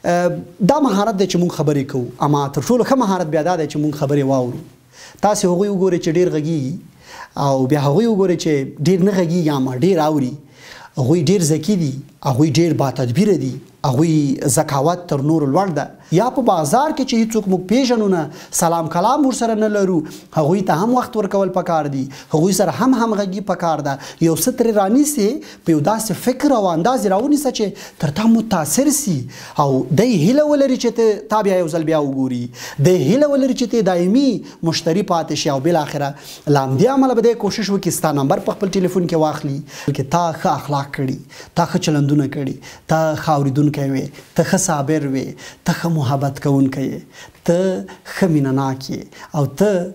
دا مهارت دی چې موږ خبرې کوو، اما تر ټولو ښه مهارت بیا دا دی چې موږ خبرې واورو. تاسې هغوی وګورئ چې ډېر غږیږي او بیا هغوی وګورئ چې ډېر نه غږیږي اما ډېر اوري. هغوی ډېر ذکي دي، هغوی ډېر باتدبیره دي، هغوی ذکاوت تر نورو لوړ ده. یا په بازار کې چې هیڅوک موږ پیژنو نه، سلام کلام ورسره نه لرو، هغوی ته هم وخت ورکول پکار دي، هغوی سره هم همغږي پکار ده. یو څه ترې رانیسې، په یو داسې فکر او انداز یې راونیسه چې تر تا متاثر سي او دی هیله ولري چې ته تا بیا یو ځل بیا وګوري، دی هیله ولري چې ته دایمي مشتري پاتې شي. او بالاخره له همدې امله به دی کوشش وکړي ستا نمبر په خپل ټلیفون کې واخلي، بلکې تا ښه اخلاق کړي، تا ښه چلندونه کړي، تا ښه اورېدونکی وې، ته ښه صابر وې، ته ښه محبت کوونکی یې، ته ښه مینه ناک یې او ته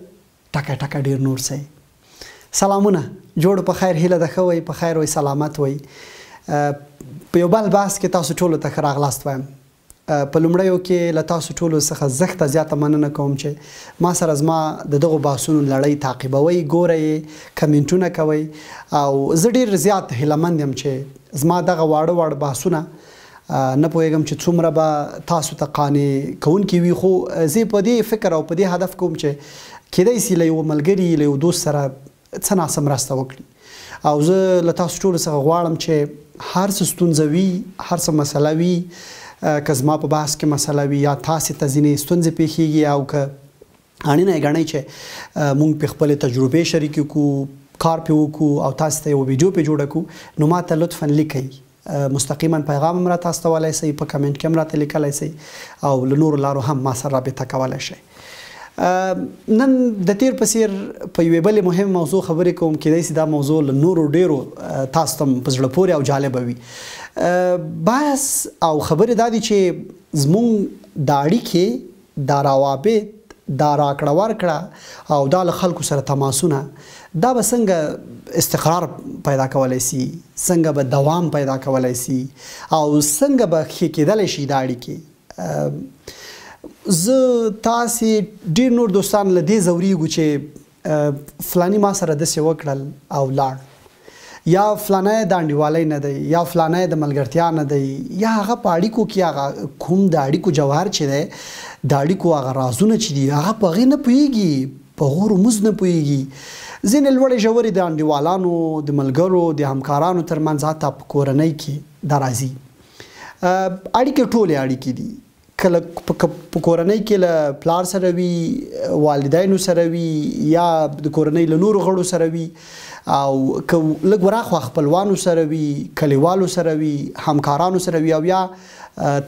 ټکه ټکه ډېر نور څه یې. سلامونه، جوړ په خیر، هیله ده ښه وئ، په خیر وئ، سلامت وئ. په یو بل بحث کې تاسو ټولو ته ښه راغلاست وایم. په لومړیو کې له تاسو ټولو څخه زښته زیاته مننه کوم چې ما سره زما د دغو بحثونو لړۍ تعقیبوئ، ګورئ، کمنټونه کوئ. او زه ډېر زیات هیله مند یم چې زما دغه واړه واړه بحثونه نه پوهېږم چې څومره به تاسو ته قانع کوونکي وي، خو زه په دې فکر او په دې هدف کوم چې کېدای سي له یوه ملګري، له یو دوست سره څه ناڅه مرسته وکړي. او زه له تاسو ټولو څخه غواړم چې هر څه ستونزه وي، هر څه مسله وي، که زما په بحث کې مسله وي یا تاسې ته ځینې ستونزې پېښېږي او که اړینه یې ګڼئ چې موږ پې خپلې تجربې شریکې کړو، کار پې وکړو او تاسې ته یوه ویډیو پې جوړه کړو، نو ما ته لطفاً لیکئ. مستقیما پیغام هم راته استولی سئ، په کمنټ کې هم راته لیکلی سئ او له نورو لارو هم ما سره رابطه کولی شئ. نن د تیر په څیر په یوې بلې مهمې موضوع خبرې کوم. کېدای سي دا موضوع له نورو ډېرو تاسو ته هم په زړه پورې او جالبه وي. بحث او خبرې دا دي چې زموږ دا اړیکې، دا روابط، دا راکړه ورکړه او دا له خلکو سره تماسونه، دا به څنګه استقرار پیدا کولی سي، څنګه به دوام پیدا کولی سي او څنګه به ښې کېدلی شي دا اړیکې. زه تاسې ډېر نور دوستان له دې ځورېږو چې فلانی ما سره داسې وکړل او لاړ، یا فلانی د انډیوالۍ نه دی، یا فلانی د ملګرتیا نه دی، یا هغه په اړیکو کې هغه کوم د اړیکو جوهر چې دی، د اړیکو هغه رازونه چې دي، هغه په هغې نه پوهېږي، په هغو رموز نه پوهېږي. ځینې لوړې ژورې د انډیوالانو، د ملګرو، د همکارانو ترمنځ حتی په کورنۍ کې دا راځي. اړیکې ټولې اړیکې دي، کله په کورنۍ کې له پلار سره وي، والدینو سره وي، یا د کورنۍ له نورو غړو سره وي، او که لږ وراخوا خپلوانو سره وي، کلیوالو سره وي، همکارانو سره وي، او یا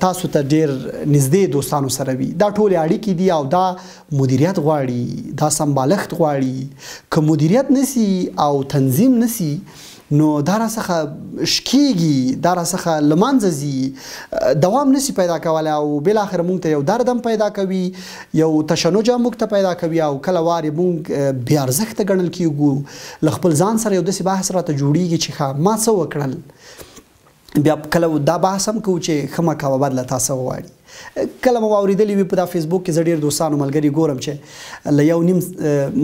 تاسو ته ډېر نږدې دوستانو سره وي. دا ټولې اړیکې دي او دا مدیریت غواړي، دا سمبالښت غواړي. که مدیریت نسی او تنظیم نسی نو دا را څخه شکیږي، دا را څخه له منځه ځي، دوام نسی پیدا کولی او بالاخره موږ ته یو درد هم پیدا کوي، یو تشنج هم موږ ته پیدا کوي او کله وارې موږ بې ارزښته ګڼل کیږو. له خپل ځان سره یو داسې بحث راته جوړیږي چې ښه ما څه وکړل. بیا کله دا بحث هم کوو چې ښه مه کوه، بدله تا څه وغواړي. کله مو اورېدلي وي په دا فیسبوک کې زه ډېر دوستانو ملګري ګورم چې له یو نیم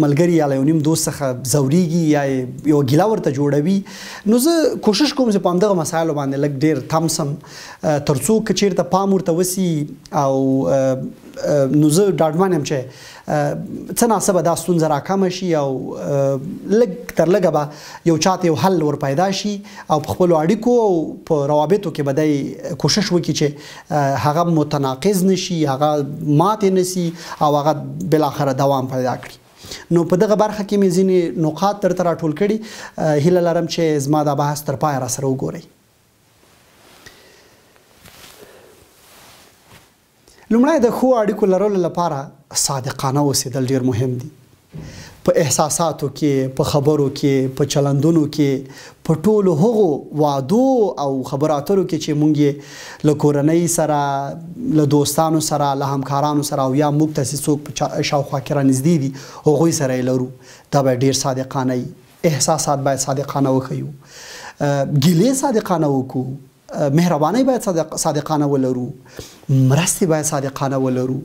ملګري یا له یو نیم دوست څخه ځورېږي یا یوه ګیله ورته جوړوي. نو زه کوشش کوم چې په همدغه مسایلو باندې لږ ډېر تم سم، تر څو که چېرته پام ورته وسي او نو زه ډاډمن یم چې څه ناڅه به دا ستونزه راکمه شي او لږ تر لږه به یو چاته یو حل ور پیدا شي او په خپلو اړیکو او په روابطو کې به دی کوشش وکړي چې هغه متناقض نشي، هغه ماتې نشي او هغه بالاخره دوام پیدا کړي. نو په دغه برخه کې مې ځینې نقاط درته راټول کړي، هیله لرم چې زما دا بحث تر پایه را سره وګورئ. لومړی، د ښو اړیکو لرلو لپاره صادقانه اوسېدل ډېر مهم دي. په احساساتو کې، په خبرو کې، په چلندونو کې، په ټولو هغو وعدو او خبرو اترو کې چې موږ یې له کورنۍ سره، له دوستانو سره، له همکارانو سره او یا موږ ته چې څوک په شاوخوا کې رانږدې دي هغوی سره یې لرو، دا باید ډېر صادقانه وي. احساسات باید صادقانه وښیو، ګیلې صادقانه وکړو، مهرباني باید صادقانه ولرو، مرستې باید صادقانه ولرو.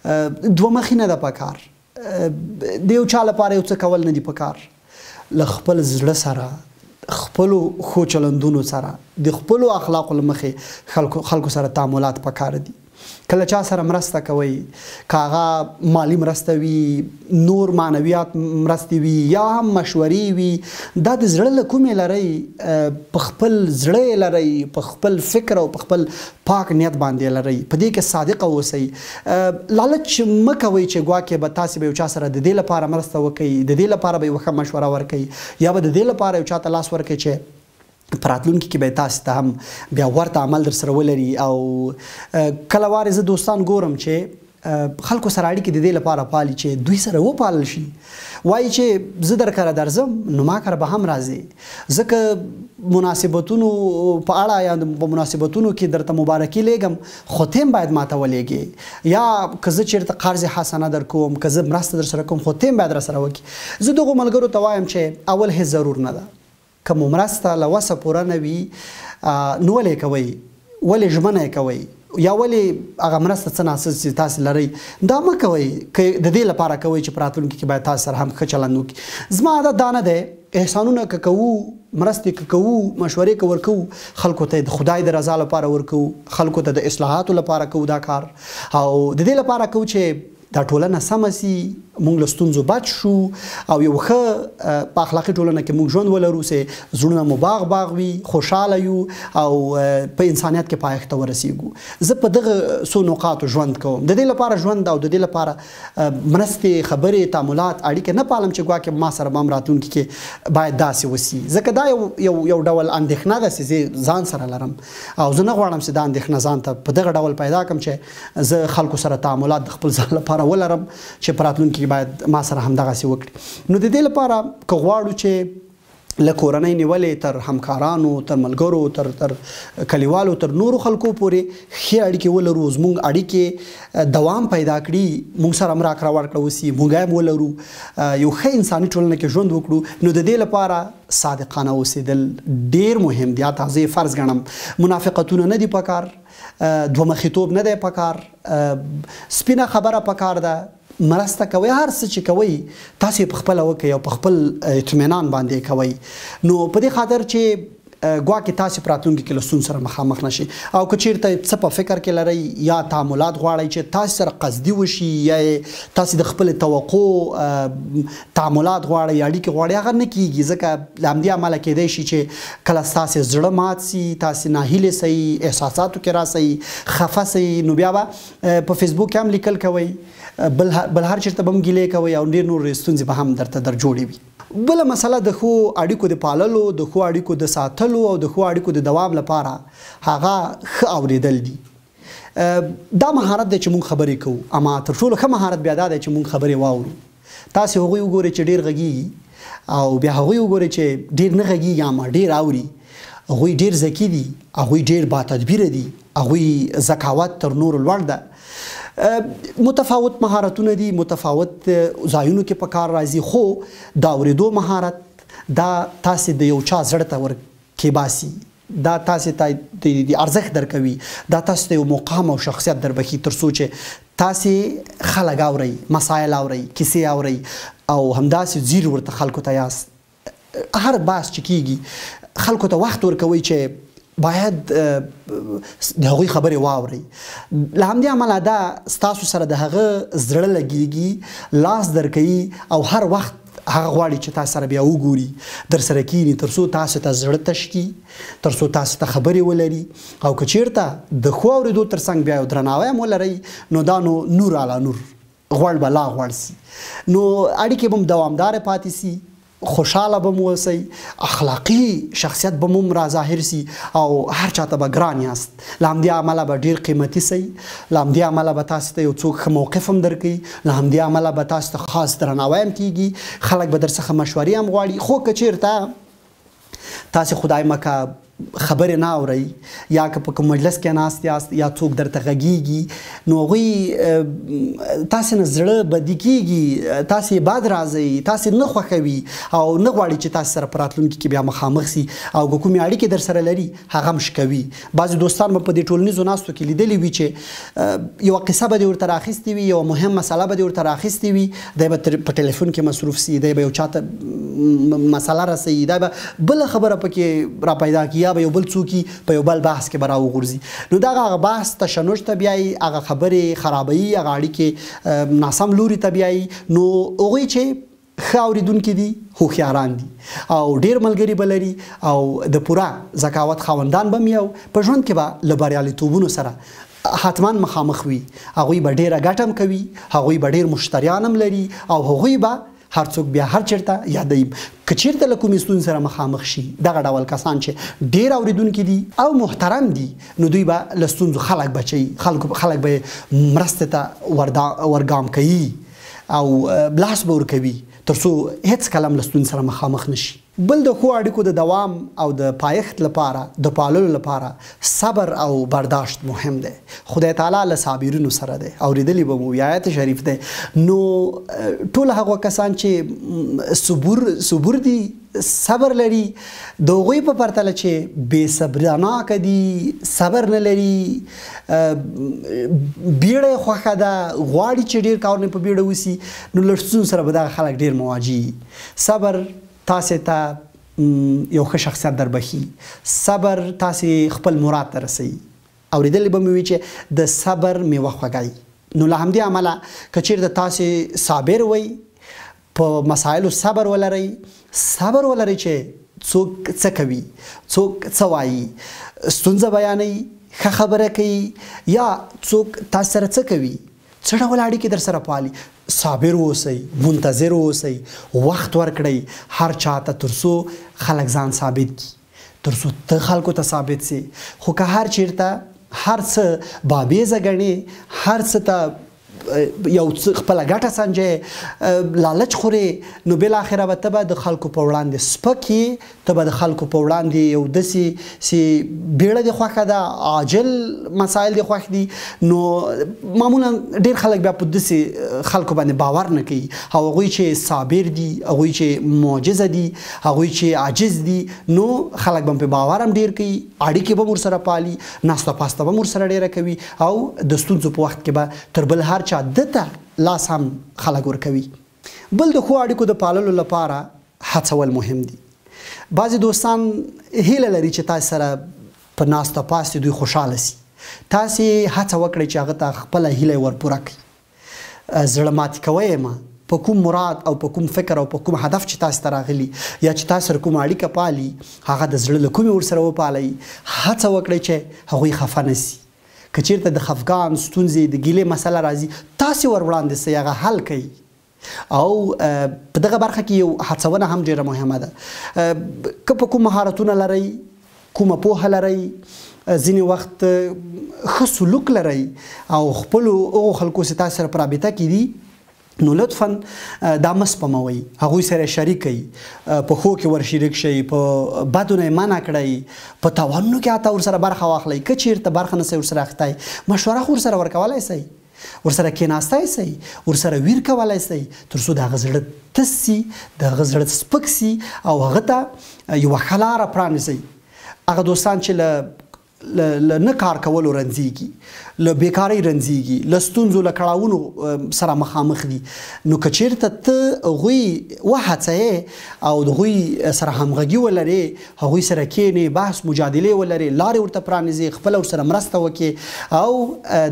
دوه مخې نه ده پکار، د یو چا لپاره یو څه کول نه دي پکار. له خپل زړه سره، خپلو ښو چلندونو سره، د خپلو اخلاقو له مخې خلکو سره تعاملات پکار دي. کله چا سره مرسته کوئ، که هغه مالي مرسته وي، نور معنویات مرستې وي، یا هم مشورې وي، دا د زړه له کومې لرئ، په خپل زړه یې لرئ، په خپل فکر او په خپل پاک نیت باندې لرئ، په دې کې صادق اوسئ. لالچ مه کوئ چې ګواکې به تاسې به یو چا سره د دې لپاره مرسته وکئ، د دې لپاره به یوه ښه مشوره ورکئ، یا به د دې لپاره یو چا ته لاس ورکئ چې په راتلونکي کې به تاسې ته هم بیا ورته عمل در سره ولري. او کله وارې زه دوستان ګورم چې خلکو سره اړیکې د دې لپاره پالي چې دوی سره وپالل شي، وایي چې زه در کره درځم نو ما کره به هم راځې، ځکه مناسبتونو په اړه یا په مناسبتونو کې درته مبارکي لیږم خو ته هم باید ماته ولیږې، یا که زه چېرته قرض حسنه در کوم، که زه مرسته در سره کوم خو ته هم باید را سره وکړي. زه دغو ملګرو ته وایم چې اول هېڅ ضرور نه ده، که مو مرسته له وسه پوره نه وي نو ولې کوئ، ولې ژمنه یې کوئ، یا ولې هغه مرسته څه ناڅه چې تاسې لرئ دا مه کوئ، که د دې لپاره کوئ چې په راتلونکي کې باید تاسې سره هم ښه چلند وکړي. زما عادت دا نه دی، احسانونه که کوو، مرستې که کوو، مشورې که ورکوو، خلکو ته د خدای د رضا لپاره ورکوو، خلکو ته د اصلاحاتو لپاره کوو دا کار، او د دې لپاره کوو چې دا ټولنه سمه سي، موږ له ستونزو بچ شو او یو ښه په اخلاقي ټولنه کې موږ ژوند ولرو چې زړونه مو باغ باغ وي، خوشحاله یو او په انسانیت کې پایښت ته ورسیږو. زه په دغه څو نقاطو ژوند کوم، د دې لپاره ژوند او د دې لپاره مرستې، خبرې، تعاملات، اړیکې نه پالم چې ګواکې ما سره به هم راتلونکي کې باید داسې وسي، ځکه دا یو ډول اندېښنه ده چې زه ځان سره لرم او زه نه غواړم چې دا اندېښنه ځان ته په دغه ډول پیدا کړم چې زه خلکو سره تعاملات د خپل ځان لپاره ولرم چې په راتلونکي کې باید ما سره همدغسې وکړي. نو د دې لپاره که غواړو چې له کورنۍ نیولې تر همکارانو، تر ملګرو، تر کلیوالو، تر نورو خلکو پورې ښې اړیکې ولرو، زموږ اړیکې دوام پیدا کړي، موږ سره هم راکړه ورکړه وسي، موږ هم ولرو، یو ښه انساني ټولنه کې ژوند وکړو، نو د دې لپاره صادقانه اوسېدل ډېر مهم دي. حتی زه یې فرض ګڼم، منافقتونه نه دي پکار، دوه مخیتوب نه دی پکار، سپینه خبره پکار ده، مرسته کوئ، هر څه چې کوئ تاسې په خپله وکئ او په خپل اطمینان باندې کوئ. نو په دې خاطر چې ګواکې تاسې په راتلونکي کې له ستونزو سره مخامخ نه شئ، او که چیرته څه په فکر کې لرئ یا تعاملات غواړئ چې تاسې سره قصدي وشي، یا تاسې د خپلې توقع تعاملات غواړئ، اړیکې غواړئ، هغه نه کیږي، ځکه له همدې امله کیدای شي چې کله ستاسې زړه مات سي، تاسې ناهیلې سئ، احساساتو کې راسئ، خفه سئ، نو بیا به په فیسبوک کې هم لیکل کوئ، بل هر چېرته به هم ګیلې کوئ او ډېر نور ستونزې به هم درته در جوړې وي. بله مسله د ښو اړیکو د پاللو، د ښو اړیکو د ساتلو او د ښو اړیکو د دوام لپاره هغه ښه اورېدل دي. دا مهارت دی چې موږ خبرې کوو، اما تر ټولو ښه مهارت بیا دا دی چې موږ خبرې واورو. تاسې هغوی وګورئ چې ډېر غږیږي او بیا هغوی وګورئ چې ډېر نه غږیږي اما ډېر اوري، هغوی ډېر ذکي دي، هغوی ډېر باتدبیره دي، هغوی ذکاوت تر نورو لوړ ده. متفاوت مهارتونه دي، متفاوت ځایونو کې په کار راځي، خو د اورېدو مهارت دا تاسې د یو چا زړه ته ورکېباسي، دا تاسې ته د ارزښت درکوي، دا تاسې ته یو مقام او شخصیت دربښي، تر څو چې تاسې خلک اورئ، مسایل اورئ، کیسې اورئ او همداسې ځیر ورته خلکو ته یاست. هر بحث چې کیږي خلکو ته وخت ورکوئ چې باید د هغوی خبرې واورئ. له همدې امله دا ستاسو سره د هغه زړه لګیږي، لاس درکوي او هر وخت هغه غواړي چې تاسو سره بیا وګوري، در سره کیني، تر څو تاسو ته زړه تش کړي، تر څو تاسو ته خبرې ولري. او که چیرته د ښو اورېدو تر څنګ بیا یو درناوی هم ولرئ، نو دا نو نور علا نور غوړ به لا غوړ سي، نو اړیکې به هم دوامداره پاتې سي، خوشحاله به مو اوسئ، اخلاقي شخصیت به مو هم را ظاهر سي او هر چاته به ګران یاست. له همدې امله به ډېر قیمتي سئ، له همدې امله به تاسو ته یو څوک ښه موقف هم درکوي، له همدې امله به تاسو ته خاص درناوی هم کیږي، خلک به در څخه مشورې هم غواړي. خو که چیرته تاسې خدای مکه خبرې نه اورئ یا که په کوم مجلس کې ناست یاست یا څوک درته غږیږي، نو هغوی تاسې نه زړه بدي کیږي، تاسې بد راځئ، تاسې نه خوښوي او نه غواړي چې تاسې سره په راتلونکي کې بیا مخامخ سي او که کومې اړیکې در سره لري هغه هم شکوي. بعضې دوستان به په دې ټولنیزو ناستو کې لیدلي وي چې یوه قصه به دې ورته راخیستې وي، یوه مهم مسله به دې ورته راخیستې وي، دی به په ټلیفون کې مصروف سي، دی به یو چاته مسله رسوي، دی به بله خبره پکې را پیدا کړي، یا به یو بل څوک په یو بل بحث کې به راوغورځي. نو دغه هغه بحث تشنج ته بیایي، هغه خبرې خرابوي، هغه اړیکې ناسم لوري ته بیایي. نو هغوی چې ښه اورېدونکي دي هوښیاران دي او ډېر ملګري به لري او د پوره ذکاوت خاوندان به هم، او په ژوند کې به له بریالیتوبونو سره حتما مخامخ وي. هغوی به ډېره ګټه هم کوي، هغوی به ډېر مشتریان هم لري او هغوی به هر څوک بیا هر چېرته یادوي. که چېرته له کومې ستونزې سره مخامخ شي، دغه ډول کسان چې ډېر اورېدونکي دي او محترم دي، نو دوی به له ستونزو خلک بچوي، خلک به مرستې ته ورګام کوي او لاس به ورکوي تر څو هېڅکله هم له ستونزې سره مخامخ نه شي. بل د ښو اړیکو د دوام او د پایښت لپاره، د پاللو لپاره صبر او برداشت مهم دی. خدای تعالی له صابرینو سره دی، اورېدلي به مو وي، آیت شریف دی. نو ټول هغه کسان چې صبور دي، صبر لري، د هغوی په پرتله چې بې صبرناکه دي، صبر نه لري، بیړه یې خوښه ده، غواړي چې ډېر کارونه په بیړه وسي، نو له ستونزو سره به دغه خلک ډېر مواجه. صبر تاسې ته یو ښه شخصیت در بښي، صبر تاسې خپل مراد ته رسوي. اورېدلې به مې وي چې د صبر میوه خوږه وي. نو له همدې امله که چېرته تاسې صابر وئ، په مسایلو صبر ولرئ، صبر ولرئ چې څوک څه کوي، څوک څه وایي، ستونزه بیانوي، ښه خبره کوي، یا څوک تاسې سره څه کوي، څه ډول اړیکې در سره پالي، صابر اوسئ، منتظر اوسئ، وخت ورکړئ هر چاته تر څو خلک ځان ثابت کړي، تر څو ته خلکو ته ثابت سي. خو که هر چیرته هر څه بابیزه ګڼې، هر څه ته یو څه خپله ګټه سنجې، لالچ خورې، نو بالاخره به ته به د خلکو په وړاندې سپک یې، ته به د خلکو په وړاندې یو داسې چې بیړه دې خوښه ده، عاجل مسایل دې خوښ دي، نو معمولا ډېر خلک بیا په داسې خلکو باندې باور نه کوي. او هغوی چې صابر دي، هغوی چې معجزه دي، هغوی چې عاجز دي، نو خلک به په باور هم ډېر کوي، اړیکې به هم ورسره پالي، ناسته پاسته به هم ورسره ډېره کوي، او د ستونزو په وخت کې به تر بل هر چا دته لاس هم خلک ورکوي. بل د ښو اړیکو د پاللو لپاره هڅول مهم دي. بعضې دوستان هیله لري چې تاسې سره په ناسته پاستې دوی خوشحاله سي، تاسې هڅه وکړئ چې هغه ته خپله هیله ورپوره کړئ. زړه ماتې کوئ یې مه، په کوم مراد او په کوم فکر او په کوم هدف چې تاسې ته راغلي یا چې تاسې سره کومه اړیکه پالي، هغه د زړه له کومې ورسره وپالئ. هڅه وکړئ چې هغوی خفه نه سي. که چیرته د خفګان، ستونزې، د ګیلې مسله راځي، تاسې ور وړاندې سئ، هغه حل کړئ. او په دغه برخه کې یو هڅونه هم ډېره مهمه ده. که په کوم مهارتونه لرئ، کومه پوهه لرئ، ځینې وخت ښه سلوک لرئ او خپلو هغو خلکو چې تاسې سره په رابطه کې دي، نو لطفاً دا مه سپموئ، هغوی سره شریک کړئ، په ښو کې ور شریک شئ، په بدو نه یې منع کړئ، په تاوانونو کې حتی ورسره برخه واخلئ. که چیرته برخه نه سئ ورسره اخیستی، مشوره خو ورسره ورکولی سئ، ورسره کېناستی سئ، ورسره ویر کولی سئ، تر څو د هغه زړه تس سي، د هغه زړه سپک سي او هغه ته یوه ښه لاره پرانیزئ. هغه دوستان چې له نه کار کولو رنځیږي، له بیکارۍ رنځیږي، له ستونزو له کړاوونو سره مخامخ دي، نو که چیرته ته هغوی وهڅوې او د هغوی سره همغږي ولرې، هغوی سره کښېنې، بحث مجادلې ولرې، لارې ورته پرانیزې، خپله ورسره مرسته وکړې او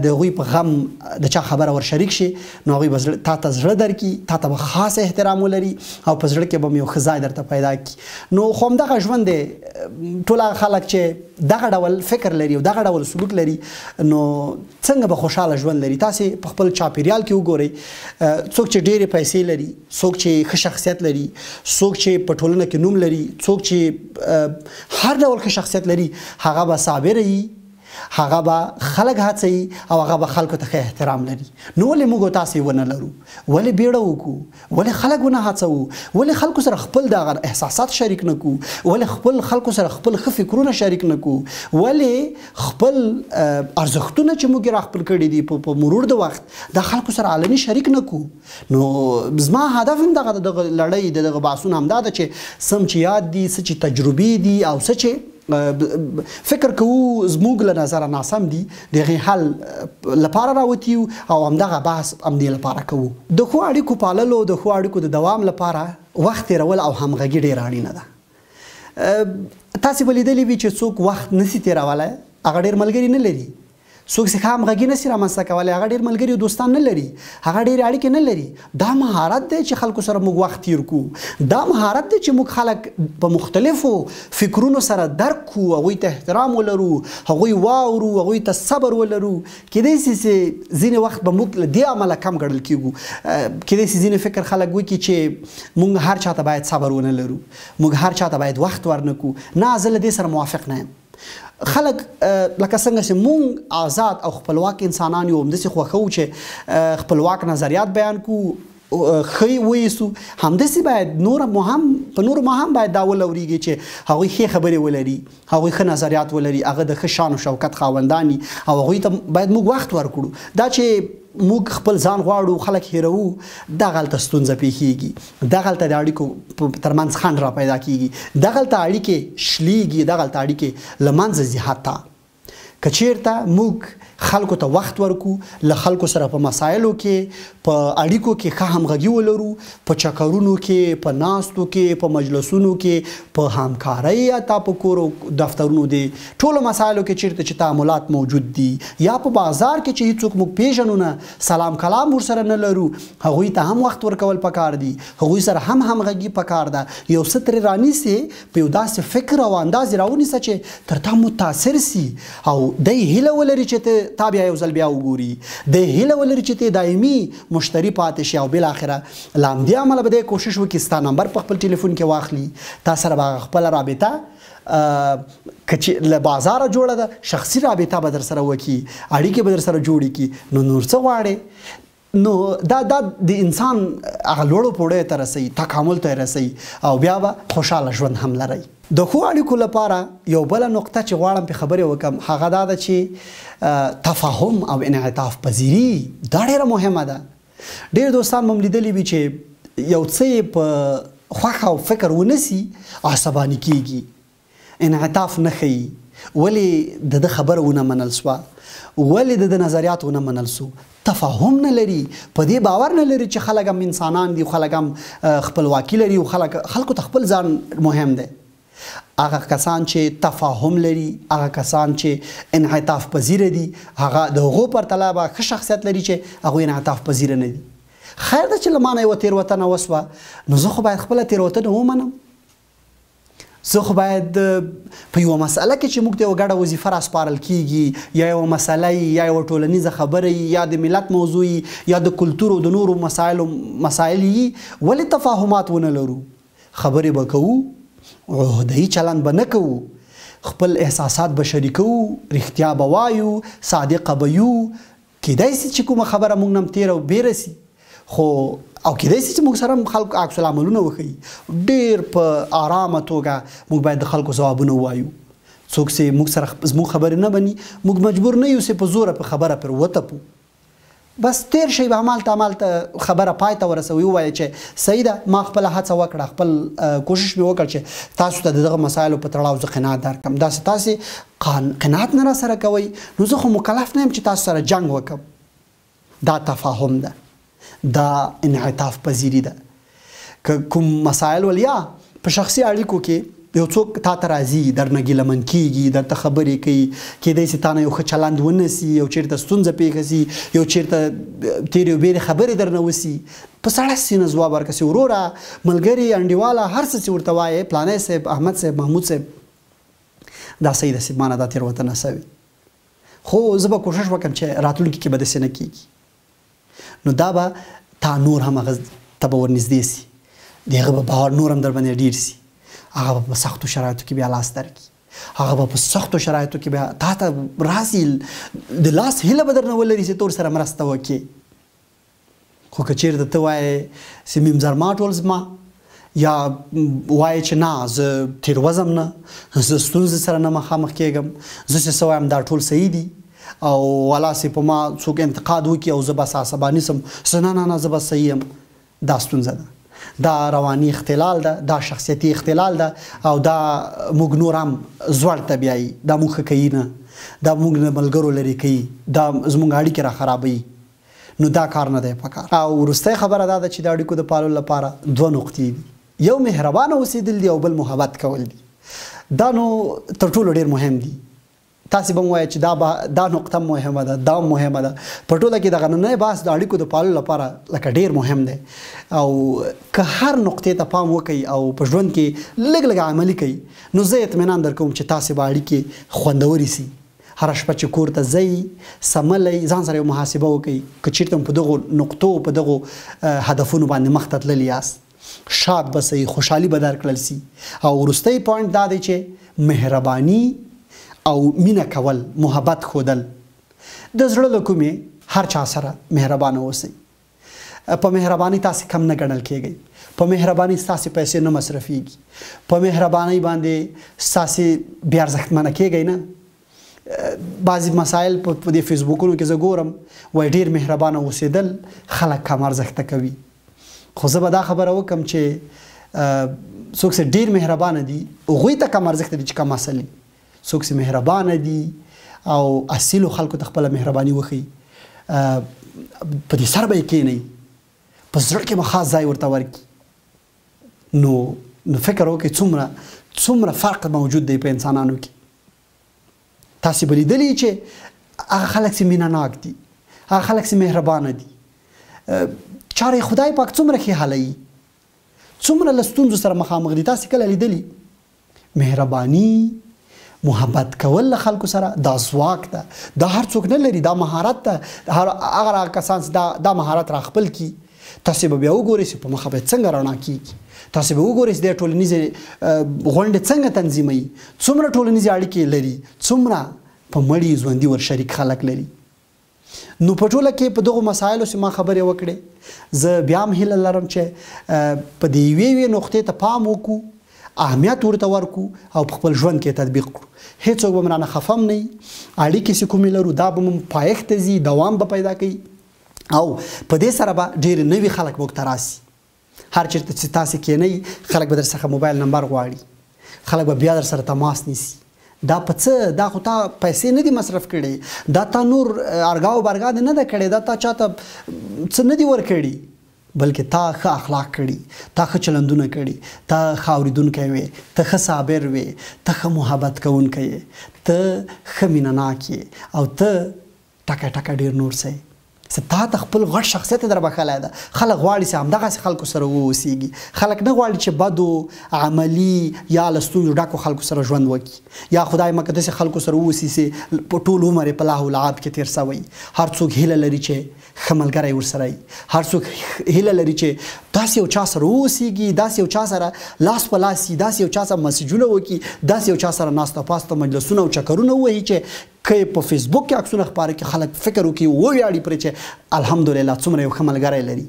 د هغوی په غم د چا خبره ور شریک شي، نو هغوی به تا ته زړه درکړي، تا ته به خاص احترام ولري او په زړه کې به هم یو ښه ځای درته پیدا کړي. نو خو همدغه ژوند دی. ټول هغه خلک چې دغه ډول فکر لري او دغه ډول سلوک لري، نو څنګه به خوشحاله ژوند لري؟ تاسې په خپل چاپیریال کې وګورئ، څوک چې ډېرې پیسې لري، څوک چې ښه شخصیت لري، څوک چې په ټولنه کې نوم لري، څوک چې هر ډول ښه شخصیت لري، هغه به صابر وي، هغه به خلک هڅوي او هغه به خلکو ته ښه احترام لري. نو ولې موږ تاسې ونه لرو؟ ولې بیړه وکړو؟ ولې خلک ونه هڅوو؟ ولې خلکو سره خپل دغه احساسات شریک نه کړو؟ ولې خپل خلکو سره خپل ښه فکرونه شریک نه کړو؟ ولې خپل ارزښتونه چې موږ یې راخپل کړي دي په مرور د وخت دا خلکو سره علني شریک نه کړو؟ نو زما هدف هم دغه دغه لړۍ د دغه بحثونه همدا ده چې سم چې یاد دي، څه چې تجربې دي او څه چې فکر کوو زموږ له نظره ناسم دي، د هغې حل لپاره راوتي یو او همدغه بحث همدې لپاره کوو. د ښو اړیکو پاللو، د ښو اړیکو د دوام لپاره وخت تېرول او همغږي ډېره اړینه ده. تاسې به لیدلي وي چې څوک وخت نسي تېرولی هغه ډېر ملګري نه لري، څوک چې ښه همغږي نسي رامنځته کولی هغه ډېر ملګري او دوستان نه لري، هغه ډېرې اړیکې نه لري. دا مهارت دی چې خلکو سره موږ وخت تېر کړو، دا مهارت دی چې موږ خلک په مختلفو فکرونو سره درک کړو، هغوی ته احترام ولرو، هغوی واورو، هغوی ته صبر ولرو. کېدای سي چې ځینې وخت به موږ له دې امله کم ګڼل کېږو، کېدای سي ځینې فکر خلک وکړي چې موږ هر چا ته باید صبر ونه لرو، موږ هر چا ته باید وخت ورنه کړو. نه، زه له دې سره موافق نه یم. خلک لکه څنګه چې مونږ آزاد او خپلواک انسانان یو، همداسې خوښوو چې خپلواک نظریات بیان کړو، ښه یې وایسو، همداسې باید نور مو هم په نورو مو هم باید دا ولورېږي چې هغوی ښې خبرې ولري، هغوی ښه نظریات ولري، هغه د ښه شان او شوکت خاوندان وي او هغوی ته باید موږ وخت ورکړو. دا چې موږ خپل ځان غواړو، خلک هېروو، دغلته ستونزه پېښېږي، دغلته د اړیکو ترمنځ خنډ را پیدا کېږي، دغلته اړیکې شلېږي، دغلته اړیکې له منځه ځي. حتی که چیرته موږ خلکو ته وخت ورکو، له خلکو سره په مسایلو کې، په اړیکو کې ښه همغږي ولرو، په چکرونو کې، په ناستو کې، په مجلسونو کې، په همکارۍ، حتی په کور او دفترونو دي ټولو مسایلو کې چیرته چې تعاملات موجود دي، یا په بازار کې چې هیڅوک موږ پیژنو نه، سلام کلام ورسره نه لرو، هغوی ته هم وخت ورکول پکار دي، هغوی سره هم همغږي پکار ده. یو څه ترې رانیسې، په یو داسې فکر او انداز یې راونیسه چې تر تا متاثر سي او دی هیله ولري چې ته تا بیا یو ځل بیا وګوري، دی هیله ولري چې ته دایمي مشتری پاتې شي او بالاخره له همدې امله به دی کوشش وکړي ستا نمبر په خپل ټلیفون کې واخلي، تا سره به هغه خپله رابطه که چې له بازاره جوړه ده، شخصي رابطه به در سره وکړي، اړیکې به در سره جوړې کړي. نو نور څه غواړې؟ نو دا د انسان هغه لوړو پوړیو ته رسوي، تکامل ته رسوي او بیا به خوشحاله ژوند هم لرئ. د ښو اړیکو لپاره یو بله نقطه چې غواړم پې خبرې وکړم هغه دا ده چې تفاهم او انعطاف پذیري دا ډېره مهمه ده. ډېر دوستان مو لیدلي وي چې یو څه یې په خوښه او فکر ونه سي عصباني کیږي، انعطاف نه ښیي، ولې د ده خبره ونه منل سوه، ولې د ده نظریات ونه منل سو، تفاهم نه لري، په دې باور نه لري چې خلک هم انسانان دي، خلک هم خپلواکي لري او خلکو ته خپل ځان مهم دی. هغه کسان چې تفاهم لري، هغه کسان چې انعطاف پذیره دي، هغه د هغو پرتله به ښه شخصیت لري چې هغوی انعطاف پذیره نه دي. خیر ده چې له ما نه یوه تېروتنه وسوه، نو زه خو باید خپله تېروتنه ومنم، زه خو باید په یوه مسئله کې چې موږ ته یوه ګډه وظیفه راسپارل کیږي، یا یوه مسئله یا یوه ټولنیزه خبره یا د ملت موضوع یا د کلتور او د نورو مسایل یي، ولې تفاهمات ونه لرو؟ خبرې به کوو، عهدهیي چلند به نه کوو، خپل احساسات به شریکوو، رښتیا به وایو، صادقه به یو. کیدای سي چې کومه خبره موږ نه هم تېره او بېره سي، خو او کیدای سي چې موږ سره هم خلک عکس العملونه وښیي. ډېر په آرامه توګه موږ باید د خلکو ځوابونه ووایو. څوک چې موږ سره زموږ خبرې نه مني، موږ مجبور نه یو چې په زوره په خبره پر وتپو. بس تیر شي به همالته خبره پای ته ورسوي، ووایه چې صحیح ده، ما خپله هڅه وکړه، خپل کوشش مې وکړ چې تاسو ته د دغه مسایلو په تړاو زه قناعت درکړم، داسې تاسې قناعت نه راسره کوئ، نو زه خو مکلف نه یم چې تاسو سره جنګ وکړم. دا تفاهم ده، دا انعطاف پذیري ده. که کوم مسایل ول یا په شخصي اړیکو کې یو څوک تا ته راځي، درنه ګیلهمن کیږي، درته خبرې کوي، کیدای سي تا نه یو ښه چلند ونه سي، یو چیرته ستونزه پېښه سي، یو چیرته تېرې او بېرې خبرې درنه وسي، په سړه سینه ځواب ورکړه چې وروره، ملګري، انډیواله، هر څه چې ورته وایې، پلانی صاحب، احمد صاحب، محمود صاحب، دا صحیح ده چې ما نه دا تېروتنه سوې، خو زه به کوشش وکړم چې راتلونکي کې به داسې نه کیږي. نو دا به تا نور هم هغه ته به ورنږدې سي، د هغه به باور نور هم در باندې ډېر سي، هغه به په سختو شرایطو کې بیا لاس درکړي. هغه به په سختو شرایطو کې بیا تا ته راسي، د لاس هیله به درنه ولري چې ته ورسره مرسته وکړې. خو که چېرته ته وایې چې میم زرما ټول زما، یا وایې چې نه زه تېروځم نه، زه ستونزې سره نه مخامخ کېږم، زه چې څه وایم دا ټول صحیح دي، او والا چې په ما څوک انتقاد وکړي او زه بس عصباني سم، زه نه نه نه زه بس صحیح یم، دا ستونزه ده، دا رواني اختلال ده، دا شخصیتي اختلال ده، او دا موږ نور هم ځوړ ته بیایي، دا موږ ښه کوي نه، دا موږ له ملګرو لرې کوي، دا زموږ اړیکې را خرابوي. نو دا کار نه دی پکار. او وروستۍ خبره دا ده چې د اړیکو د پاللو لپاره دوه نقطې دي، یو مهربانه اوسېدل دي او بل محبت کول دي. دا نو تر ټولو ډېر مهم دي. تاسې به هم وایئ چې دا نقطه مهمه ده، دا مهمه ده. په ټوله کې دغه نننی بحث د اړیکو د پاللو لپاره لکه ډېر مهم دی، او که هر نقطې ته پام وکړئ او په ژوند کې لږ لږ عملي کوئ، نو زه اطمینان درکوم چې تاسې به اړیکې خوندورې سي. هره شپه چې کور ته ځئ سملی ځان سره یو محاسبه وکړئ، که چېرته هم په دغو نقطو په دغو هدفونو باندې مخته تللي یاست، ښاد به سئ، خوشحالي به درکړل سي. او وروستی point دا دی چې مهرباني او مینه کول، محبت ښودل، د زړه له کومې هر چا سره مهربانه اوسئ. په مهرباني تاسې کم نه ګڼل کېږئ، په مهرباني ستاسې پیسې نه مصرفېږي، په مهرباني باندې ستاسې بې ارزښتمنه کېږئ نه. بعضې مسایل په دې فیسبوکونو کې زه ګورم، وایي ډېر مهربانه اوسېدل خلک کم ارزښته کوي. خو زه به دا خبره وکړم چې څوک چې ډېر مهربانه دي هغوی ته کم ارزښته دي چې کم اصل دي. څوک چې مهربانه دي او اصیلو خلکو ته خپله مهرباني وښیي، په دې سر به یې کښېنوي، په زړه کې به خاص ځای ورته ورکړي. نو فکر وکړئ څومره فرق موجود دی په انسانانو کې. تاسې به لیدلي چې هغه خلک چې مینه ناک دي، هغه خلک چې مهربانه دي، چاره خدای پاک څومره ښې حلوي، څومره له ستونزو سره مخامخ دي. تاسې کله لیدلي مهرباني، محبت کول له خلکو سره دا ځواک ده، دا هر څوک نه لري، دا مهارت ده. هغه کسان چې دا مهارت را خپل کړي، تاسې به بیا وګورئ چې په مخه به څنګه رڼا کېږي، تاسې به وګورئ چې د ټولنیزې غونډې څنګه تنظیموي، څومره ټولنیزې اړیکې لري، څومره په مړي ژوندي ور شریک خلک لري. نو په ټوله کې په دغو مسایلو چې ما خبرې وکړې، زه بیا هم هیله لرم چې په دې یوې یوې نقطې ته پام وکړو، اهمیت ورته ورکړو او په خپل ژوند کې تطبیق کړو. هیڅوک به رانه خفه هم نه وي، اړیکې چې کومې لرو دا به مو پایښت ته ځي، دوام به پیدا کوي، او په دې سره به ډېر نوي خلک موږ ته راسي. هر چېرته چې تاسې کښېنئ خلک به در څخه موبایل نمبر غواړي، خلک به بیا در سره تماس نیسي. دا په څه؟ دا خو تا پیسې نه دي مصرف کړي، دا تا نور ارګا او برګا دې نه ده کړې، دا تا چاته څه نه دي ورکړي، بلکې تا ښه اخلاق کړي، تا ښه چلندونه کړي، تا ښه اورېدونکی وې، ته ښه صابر وې، ته ښه محبت کوونکی یې، ته ښه مینه ناک یې، او ته ټکه ټکه ډېر نور څه یې. چې تا ته خپل غټ شخصیت در بښلی ده. خلک غواړي چې همدغسې خلکو سره واوسېږي، خلک نه غواړي چې بدو عملي یا له ستونزو ډکو خلکو سره ژوند وکړي، یا خدای مه که داسې خلکو سره واوسي چې په ټول عمر یې په لهو لعب کې تېر سوی. هر څوک هیله لري چې ښه ملګری ورسره وي، هر څوک هیله لري چې داسې یو چا سره واوسېږي، داسې یو چا سره لاس په لاس سي، داسې یو چا سره مسیجونه وکړي، داسې یو چا سره ناسته پاسته مجلسونه او چکرونه ووهي چې که په فیسبوک کې عکسونه خپاره کړي خلک فکر وکړي وویاړي پرې چې الحمدلله څومره یو ښه ملګری لري،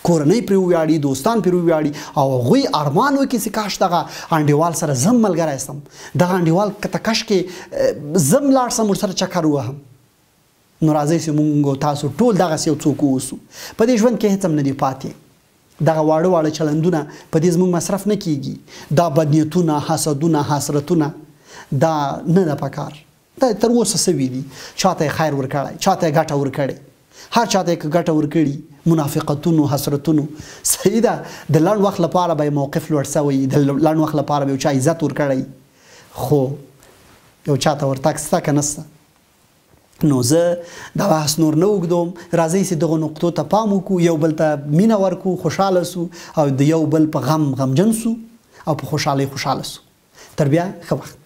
کورنۍ پرې وویاړي، دوستان پرې وویاړي، او هغوی ارمان وکړي چې کاش دغه انډیوال سره زه هم ملګری سم، دغه انډیوال ته کاشکې زه هم لاړ سم ورسره چکر ووهم. نو راځئ چې موږ تاسو ټول دغسې یو څوک واوسو. په دې ژوند کې هېڅ هم نه دي پاتې، دغه واړه واړه چلندونه په دې زموږ مصرف نه کیږي، دا بدنیتونه، حسدونه، حسرتونه دا نه ده پکار. دا تر اوسه سوي دي، چاته یې خیر ورکړی، چاته یې ګټه ورکړې، هر چاته یې که ګټه ورکړي منافقتونو، حسرتونو، صحیح ده، د لنډ وخت لپاره به یې موقف لوړ سوی، د لنډ وخت لپاره به یو چا عزت ورکړی، خو یو چاته ورتګ سته که نه سته. نو زه دا بحث نور نه اوږدوم، راځئ چې دغو نقطو ته پام وکړو، یو بل ته مینه ورکړو، خوشحاله سو، او د یو بل په غم غمجن سو، او په خوشحالۍ خوشحاله سو. تر بیا ښه وخت.